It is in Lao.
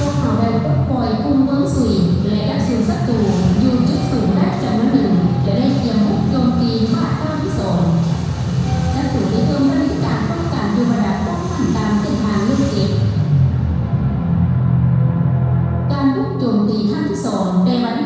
ພວກເຮົາໄດ້ປົດປ່ອຍກຸ່ມເວີງຊຸຍ ແລະ ດັກສຸນສັດຕູຢູ່ຈຸດສູງໄດ້ຈຳນວນໜຶ່ງ ແລະ ໄດ້ກຽມບຸກໂຈມຕີບາດກ້າວທີສອງ. ສັດຕູໄດ້ເພີ່ມລະດັບການປ້ອງກັນຢູ່ບັນດາປ້ອມໝັ້ນຕາມເສັ້ນທາງລູກເຈັດ. ການບຸກໂຈມຕີຄັ້ງທີສອງ ແຕ່ວັນທີ